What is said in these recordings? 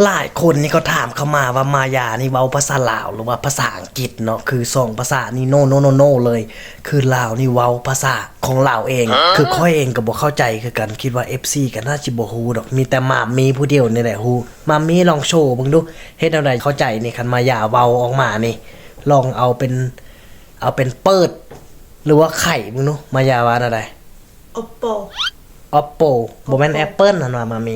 ຫຼາຍຄົນນີ້ກໍຖາມເຂົ້າມາວ່າ ມາຢານີ້ເວົ້າພາສາລາວ ຫຼືວ່າພາສາອັງກິດເນາະ? ຄືສອງພາສານີ້ ໂນ ໂນ ໂນ ໂນ ເລີຍ. ຄືລາວນີ້ເວົ້າພາສາຂອງລາວເອງ. ຮະ? ຄືຂ້ອຍເອງກໍບໍ່ເຂົ້າໃຈຄືກັນ, ຄິດວ່າເອັຟຊີກໍໜ້າຊິບໍ່ຮູ້ດອກ, ມີແຕ່ໝາມມີຜູ້ດຽວນີ້ແຫຼະຮູ້. ໝາມມີລອງໂຊເບິ່ງດູ, ເຮັດແນວໃດເຂົ້າໃຈນີ້? ຄັນມາຢາເວົ້າອອກມານີ້ ລອງເອົາເປັນ ເອົາເປັນເປີດ ຫຼືວ່າໄຂເບິ່ງດູ, ມາຢາວ່າແນວໃດ? ໂອບໂປ ໂອບໂປ ບໍ່ແມ່ນແອັບເປິ້ນຫັ້ນວ່າ ມາມີ.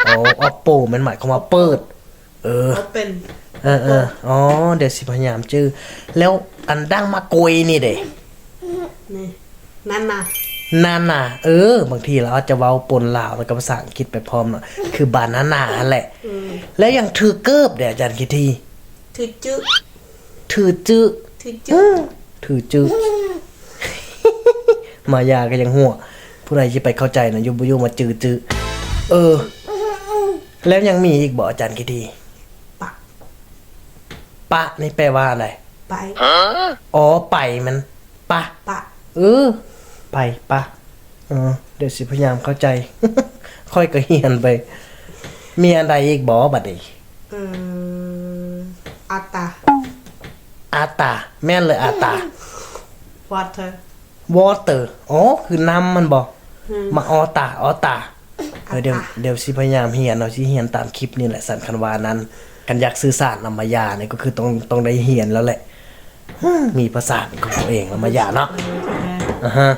ໂອ້ ໂອບໂປ ແມ່ນໝາຍຄວາມວ່າເປີດ. ເອີ ໂອເປັນ ເອີໆ ອໍ ດຽວຊິພະຍາຍາມຈື່. ແລ້ວອັນດັ່ງມາໂກຍນີ້ເດ? ນີ້ ນານາ ນານາ. ເອີ ບາງທີລາວອາດຈະເວົ້າປົນລາວ ແລ້ວກໍພາສາອັງກິດໄປພ້ອມເນາະ, ຄືບານານາຫັ້ນແຫຼະ. ອືມ ແລ້ວຢ່າງຖືເກີບເດ ອາຈານຄິດທີ່? ຖືຈຶ ຖືຈຶ ຖືຈຶ ອືມ ຖືຈຶ. ມາຢາກໍຍັງຫົວ, ຜູ້ໃດຊິໄປເຂົ້າໃຈນະ, ຢູ່ບໍ່ຢູ່ມາຈື່ຈຶ. ເອີ ແລ້ວຍັງມີອີກບໍ່ ອາຈານຄິດທີ່? ປະ ປະນີ້ແປວ່າອັນໃດ? ໄປ ອໍ ໄປ ມັນປະ ປະ ເອີ ໄປ ປະ. ເອີ ດຽວຊິພະຍາຍາມເຂົ້າໃຈ. ຂ້ອຍກໍຮຽນໄປ. ມີອັນໃດອີກບໍ່ບັດນີ້? ເອີ ອາຕາ ອາຕາ ແມ່ນເລີຍ ອາຕາ. ວອເຕີ ວອເຕີ ອໍ ຄືນ້ຳມັນບໍ? ອືມ ມາອໍຕາ ອໍຕາ. ເອີ ດຽວ ອາຕາ ດຽວຊິພະຍາຍາມຮຽນເນາະ, ຊິຮຽນຕາມຄລິບນີ້ແຫຼະ. ສັນ ຄັນວ່ານັ້ນ ຄັນຢາກສື່ສານນຳມາຢານີ້ ກໍຄືຕ້ອງ ຕ້ອງໄດ້ຮຽນແລ້ວແຫຼະ. ຮຶ ມີພາສາເປັນຂອງຕົວເອງແລ້ວ ມາຢາເນາະ. ເອີ ອາຮະ